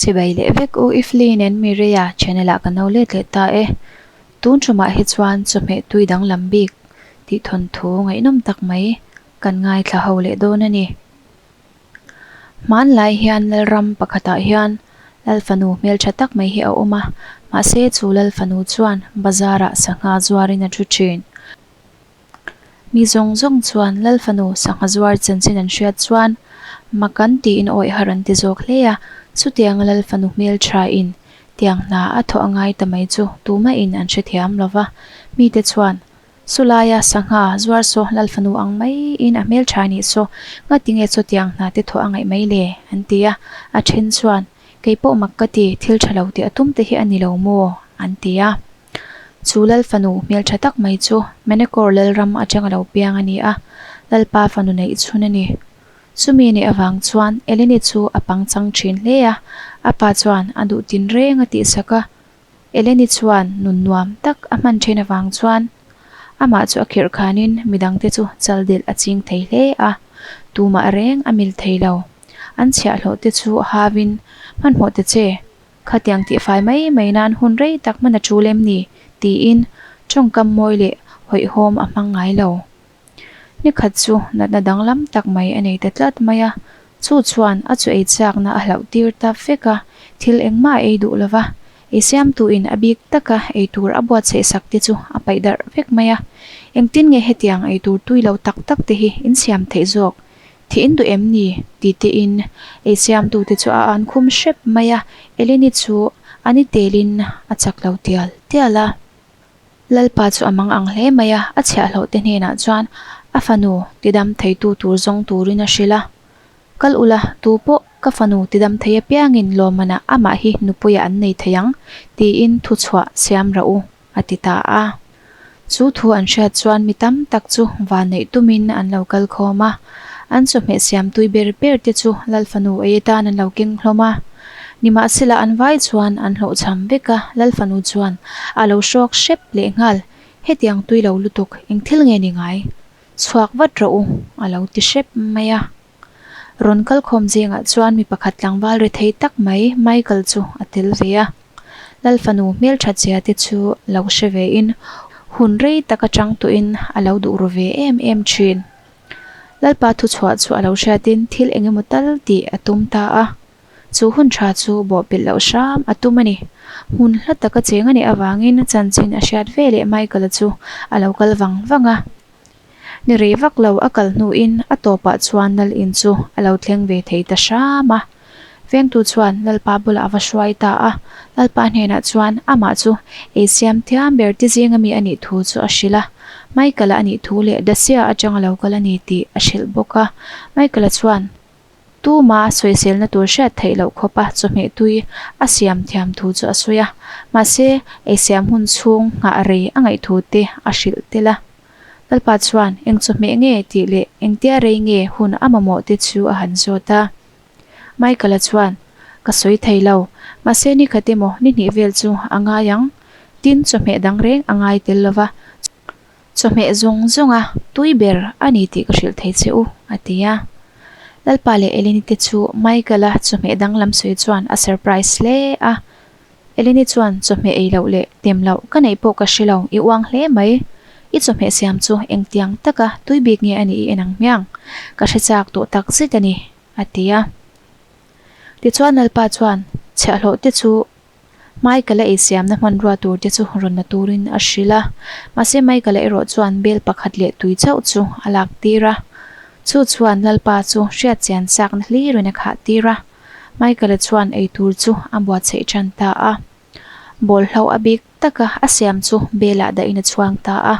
Chibai leh vek u Iflin and Mireia channel ah kan lo let leh ta e. Tun tumah hi chuan chawhmeh tui danglam bik tih thawnthu ngaihnawm tak mai kan ngaithla ho leh dawn a ni. Hmanlai hian Lalram pakhatah hian Lalfanu hmeltha tak mai hi a awm a, mahse chu Lalfanu chuan bazar ah sangha zuarin a thu thin. Mi zawng zawng chuan Lalfanu sangha zuar chanchin an hriat chuan mak an tiin awih har an ti zawk hle a, chutianga Lalfanu hmeltha in tiang hna a thawh a ngai ta mai chu tumah in an hrethiam lo va, mite chuan Chulaia sangha zuar saw Lalfanu ang mai in a hmeltha nih saw ngatinge chaw tiang hna te thawh a ngaih mai le? an ti a, a then chuan kei pawh mak ka ti, thil tha lo tih a tum te hi a ni lo maw? an ti a. Chu Lalfanu hmeltha tak mai chu Menekor Lalram atanga lo piang a ni a, Lalpa fanu neih chhun a ni. Chumi nih avang chuan Eleni chu a pangchang thin hle a, a pa chuan a duh tinreng a tihsak a, Eleni chuan nun nuam tak a hman then avang chuan amah chu a khirh khanin midangte chu chaldelh a ching thei hle a, tumah reng a mil thei lo. An chhiahhlawh te chu hauin hmanhmawh ta che, khatiang tihfai mai mai nan hun rei tak hman a tul em ni? tiin tawngkam mawi leh hawihhawm a hmang ngai lo. Nikhat chu natna danglam tak mai a nei ta tlat mai a, chu chuan a chu ei chakna a hlauh tir ta vek a, thil engmah a ei duh lo va, ei siamtuin a bik taka ei tur a buatsaih sak te chu a paih darh vek mai a. Engtin nge hetiang ei tur tui lo tak tak te hi in siam theih zawk? Thih in duh em ni? ti tein ei siamtute chu a an khum hrep mai a, Eleni chu a ni telin a chak lo tial tial a. Lalpa chu a mang ang hle mai a, a chhiahhlawh te hnenah chuan a fanu tidam theitu tur zawng turin a hrilh a. Kal ula, tu pawh ka fanu tidam thei apiangin lawmmanah amah hi nupuiah an nei thei ang, tiin thuchhuah siam rah u, a ti ta a. Chu thu an hriat chuan mi tam tak chu van neih tumin an lo kal khawm a. An chawhmeh siam tui ber ber te chu Lal fanu ei atan an lo keng hlawm a. Nimahsela an vai chuan an hlawhchham vek a, Lal fanu chuan a lo hrawk hrep leh nghal, Hetiang tui lo lutuk, eng thil nge ni ngai? Chhuak vat rawh u, a lo ti hrep mai a. Rawn kal khawm zingah chuan mi pakhat tlangval ri thei tak mai Michael chu a tel ve a. Lal fanu hmelthat zia te chu lo hre ve in hun rei tak atang tawhin a lo duh ru ve em em thin. Lalpa thuchhuah chu a lo hriatin thil eng emaw tal tih a tum ta a. Chu hun tha chu bawhpilh loh hram a tum a ni. Hmun hla taka cheng a nih avangin chanchin a hriat ve leh Michael-a chu a lo kal vang vang a. Ni rei vak lo a kal hnuin a tawpah chuan Lal in chu a lo thleng ve thei ta hram a. Vengtu chuan Lalpa bulah a va hruai ta a, Lalpa hnenah chuan amah chu ei siam thiam ber ti zinga mi a nih thu chu a hrilh a. Michael-a a nih thu leh Dacia atanga lo kal a ni tih a hrilh bawk a. Michael-a chuan Tuma sawiselna tur hriat theih loh khawpa chawhmeh tui a siam thiam thu chu a sawi a, mahse ei siam hun chhung nghah rei a ngaih thu te a hrilh tel a. Lalpa chuan eng chawhmeh nge tih leh engtia rei nge hun a mamawh te chu a han zawt a. Michael-a chuan, Ka sawi thei lo, mahse ni khat emaw ni hnih vel chu a ngai ang, tin chawhmeh dang reng a ngai tel lo va, chawhmeh zawng zawnga tui ber a ni tih ka hrilh thei che u, a ti a. Lalpa leh Eleni te chu Michael-a chawhmeh danglam sawi chuan a surprise hle a. Eleni chuan chawhmeh ei loh leh tem loh ka neih pawh ka hre lo, i uang hle mai. I chawhmeh siam chu engtiang taka tui bik nge a nih i en ang hmiang? Ka hre chak tawh tak zet a ni, a ti a. Tichuan Lalpa chuan chhiahhlawh te chu Michael-a ei siamna hmanrua tur te chu rawn la turin a hrilh a. Mahse Michael-a erawh chuan bel pakhat leh tui chauh chu a lak tir a. Chu chuan Lalpa chu hriat chian chakna hlirin a khah tir a. Michael-a chuan ei tur chu a buatsaih tan ta a. Bawlhhlauh a bik taka a siam chu belah dahin a chhuang ta a.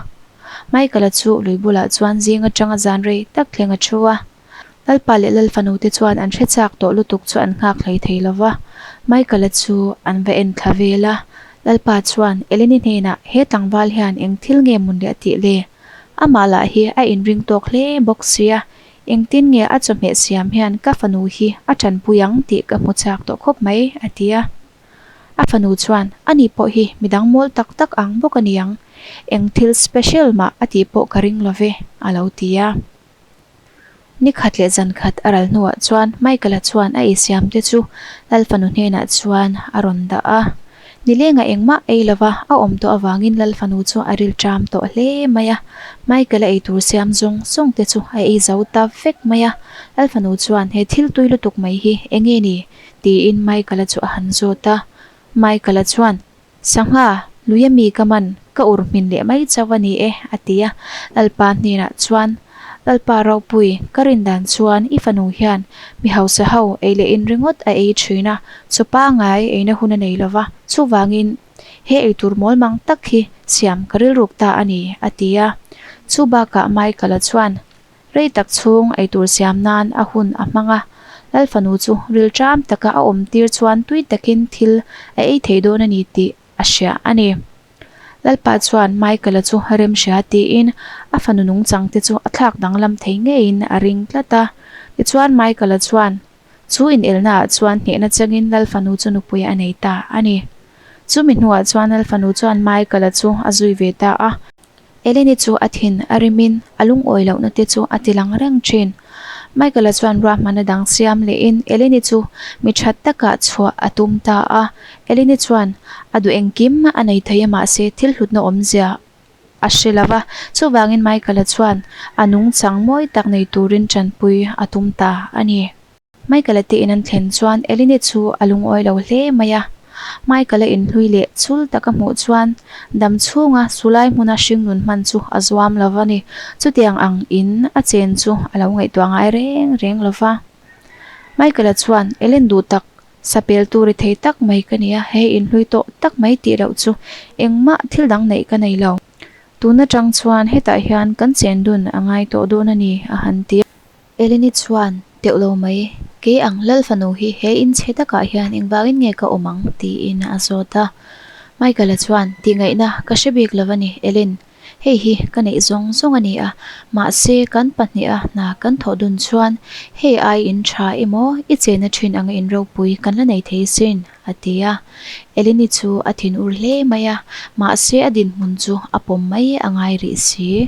Michael-a chu lui bulah chuan zing atanga zan rei tak thleng a thu a. Lalpa leh Lalfanu te chuan an hre chak tawh lutuk chu an nghak hlei thei lo va. Michael-a chu an va en thla vel a. Lalpa chuan Eleni hnenah he tlangval hian eng thil nge mun leh a tih le? Amah lah hi a inring tawk hle bawk sia, engtin nge a chawhmeh siam hian ka fanu hi a tanpui ang tih ka hmu chak tawh khawp mai, a ti a. A fanu chuan, Ani pawh hi midang mawl tak tak ang bawk a niang, eng thil special mah a tih pawh ka ring lo ve, a lo ti a. Ni khat leh zan khat a ral hnuah chuan Michael-a chuan a eisiam te chu Lal fanu hnenah chuan a rawn dah a. Nilengah engmah ei lova a awm tawh avangin Lal fanu chu a ril ṭam tawh hle mai a. Michael-a eitur siam zawng zawng te chu a ei zo ta vek mai a. Lal fanu chuan he thil tui lutuk mai hi enge ni? tiin Michael-a chu a han zawt a. Michael-a chuan Sangha, lui a mi ka man, ka ur hmin leh mai chauh a ni e, a ti a. Lalpa hnenah chuan, Lalpa ropui, ka rin dan chuan i fanu hian mi hausa ho ei leh in ringawt a ei thin a, chaw pangai eina hun a nei lo va, chuvangin he eitur mawl mang tak hi siam ka rilruk ta a ni, a ti a. Chu bakah Michael-a chuan, Rei tak chhung eitur siam nan a hun a hmang a, Lal fanu chu rilṭam taka a awm tir chuan tui takin thil a ei thei dawn a ni tih a hria a ni. Lalpa chuan Michael-a chu rem hria tiin a fanu nungchang te chu a thlak danglam thei ngeiin a ring tlat a. Tichuan Michael-a chuan chu inelnaah chuan hnehna changin Lal fanu chu nupui a nei ta a ni. Chumi hnuah chuan Lal fanu chuan Michael-a chu a zui ve ta a. Eleni chu a thin a rimin a lungawi lohna te chu a ti lang reng thin. Michael-a chuan ruahmanna dang siam lehin Eleni chu mi that takah chhuah a tum ta a. Eleni chuan a duh engkim a nei thei a mahse thil hlutna awmzia a hre lo va, chuvangin Michael-a chuan a nungchang mawi tak nei turin tanpui a tum ta a ni. Michael-a te in an thlen chuan Eline chu a lungawi lo hle mai a. Michael-a inhlui leh chul tak a hmuh chuan dam chhunga sulai hmuna hringnun hman chu a zuam lo va ni. Chutiang ang in a chen chu a lo ngaihtuah ngai reng reng lo va. Michael-a chuan, Ellen duh tak, sapel tur i thei tak mai ka nia, he inhlui tawh tak mai tih loh chu engmah thil dang neih ka nei lo. Tun atang chuan hetah hian kan chen dun a ngai tawh dawn a ni, a han ti a. Eleni chuan, Teuh lo mai, kei ang Lal fanu hi he in chhe takah hian engvangin nge ka awm ang? tiin a zawt a. Michael-a chuan, Tihngaihna ka hre bik lo a ni, Ellen. Hei hi ka neih zawng zawng a ni a, mahse kan pahniha hna kan thawh dun chuan hei ai in tha emaw i chena thin anga in ropui kan la nei thei sin. A ti a. Eleni chu a thinur hle mai a, mahse a dinhmun chu a pawm mai a ngai rih si.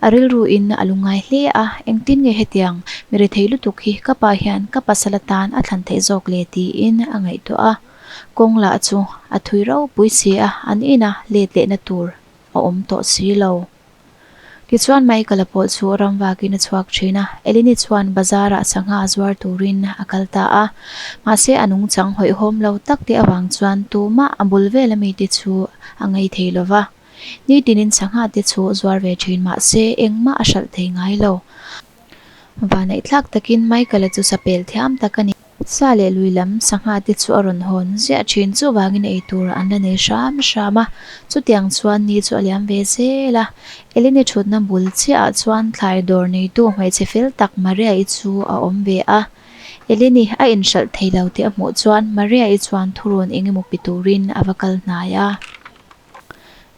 A rilruin a lungngai hle a, engtin nge hetiang mi rethei lutuk hi ka pa hian ka pasal atan a thlan theih zawk le tiin a ngaihtuah a. Kawng lah chu a thui ropui si a, an ina let lehna tur a awm tawh si lo. Tichuan Michael-a pawh chu ram vakin a chhuak thin a, Eleni chuan bazar-ah sangha zuar turin a kal ta a. Mahse a nungchang hawihhawm lo tak te avang chuan tumah a bul vel ami te chu a ngei thei lo va. Nitinin sangha te chu zuar ve thin mahse engmah a hralh thei ngai lo. Vanaihthlak takin Michael-a chu sapel thiam tak a ni. Sa leh lui lam sangha te chu a rawn hawn ziah thin chuvangin ei tur an la nei hram hram a, chutiang chuan ni chu a liam ve zel a. Eleni thutna bul chiahah chuan thlai dawr neitu hmeichhe fel tak Maria-i chu a awm ve a. Eleni a inhralh thei lo tih a hmuh chuan Maria-i chuan thurawn eng emaw pe turin a va kal hnai a.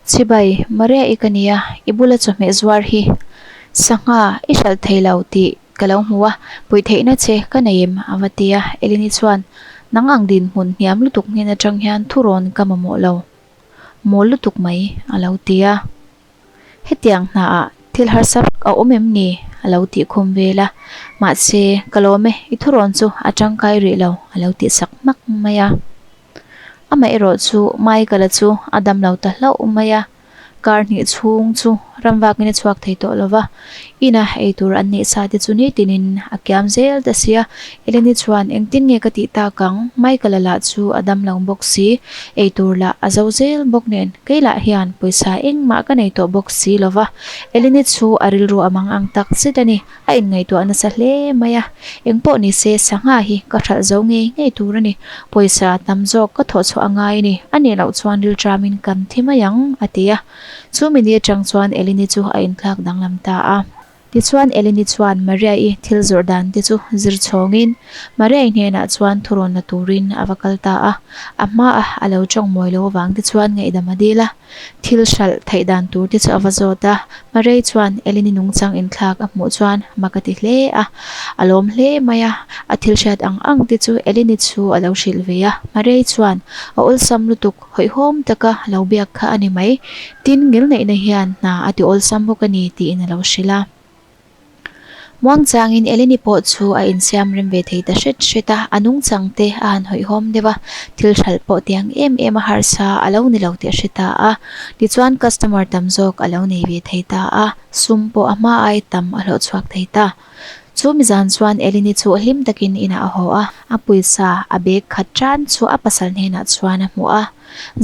Chibai, Maria-i ka nia, i bula chawhmeh zuar hi sangha i hralh thei lo tih ka lo hmu a, puih theihna che ka nei em? a va ti a, Eleni chuan, Nang ang dinhmun hniam lutuk hnen atang hian thurawn ka mamawh lo, mawl lutuk mai, a lo ti a. Hetiang hnaah thil harsa vak a awm em ni? a lo tih khum vel a, mahse, ka lawm e, i thurawn chu a tangkai rih lo, a lo tih sak hmak mai a. Amaherawh chu Michael-a chu a dam lo ta hlauh mai a, kar hnih chhung chu ram vakin a chhuak thei tawh lo va, ina eitur an neih sa te chu nitinin a kiam zel ta sia. Eleni chuan engtin nge ka tih tak ang, Michael-a lah chu a dam lo bawk si, eitur lah a zo zel bawk nen, kei lah hian pawisa engmah ka nei tawh bawk si lo va, Eleni chu a rilru a mang ang tak zet a ni. A inngaihtuah nasa hle mai a, engpawh ni se sangha hi ka hralh zo ngei ngei tur a ni. Pawisa tam zawk ka thawh chhuah a ngai a ni, a nih loh chuan rilṭamin kan thi mai ang, a ti a. Chu mini atang chuan Eleni chu a inthlak danglam ta a. Tichuan Eleni chuan Maria-i thil zawrh dan te chu zir chhawngin Maria-i hnenah chuan thurawn la turin a va kal ta a. A hmaah a lo tawng mawi lo avang te chuan ngaihdam a dil a. Thil hralh theih dan tur te chu a va zawt a, Marei chuan Eleni nungchang inthlak a hmuh chuan mak a ti hle a, a lawm hle mai a, a thil hriat ang ang te chu Eleni chu a lo hrilh ve a, Marei chuan a awlsam lutuk hawihhawm taka lo biak kha a ni mai, tin ngilneihna hian hna a ti awlsam bawk a ni tiin a lo hrilh a. Muangchangin Eleni pawh chu a insiam rem ve thei ta hret hret a, a nungchang te a han hawihhawm deuh a, thil hralh pawh tiang em em a harsa a lo ni lo tih a hre ta a. Tichuan customer tam zawk a lo nei ve thei ta a, sum pawh a hma ai tam a hlawh chhuak thei ta. Chu mi zan chuan Eleni chu hlim takin inah a haw a, a pawisa a bag khat tan chu a pasal hnenah chuan a hmuh a.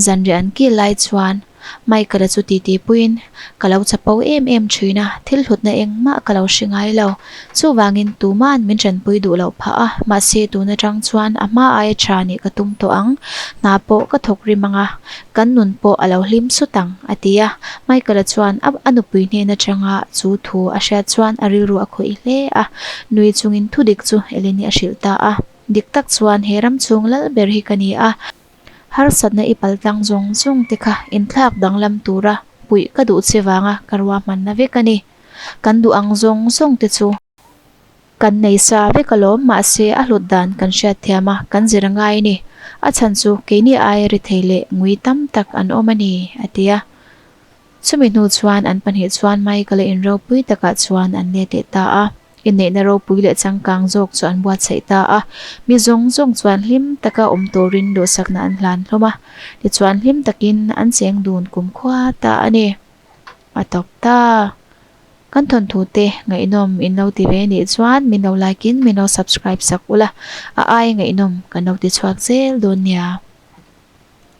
Zanriah an kil lai chuan Michael-a chu titi puiin, Ka lo chapo em em thin a, thil hlutna engmah ka lo hre ngai lo. Chuvangin tuma'n min tanpui duh loh phah a, mahse tun atang chuan a hma aia tha nih ka tum tawh ang. Hna pawh ka thawk rim ang a, kan nun pawh a lo hlim sut ang, a ti a. Michael-a chuan a a nupui hnen atanga chu thu a hriat chuan a rilru a khawih hle a, nui chungin thudik chu Eleni a hrilh ta a. Dik tak chuan he ram chhung lal ber hi ka ni a. Harsatna i paltlang zawng zawng te kha inthlak danglam tura puih ka duh che vanga ka ruahmanna vek a ni. Kan duh ang zawng zawng te chu kan nei sa vek alawm mahse a hlut dan kan hriatthiam a, kan zir a ngai a ni. A chhan chu keini aia ri thei leh ngui tam tak an awm a ni, a ti a. Chumi hnu chuan an pahnih chuan Michael-a in ropui takah chuan an let leh ta a. Inneihna ropui leh changkang zawk chu an buatsaih ta a, mi zawng zawng chuan hlim taka awm turin duhsakna an hlan hlawm a, tichuan hlim takin an cheng dun kumkhua ta a ni. A tawp ta. Kan thawnthu te ngaihnawm in lo ti ve nih chuan min lo like in min lo subscribe sak ula, a ai ngaihnawm kan lo ti chhuak zel dawn nia.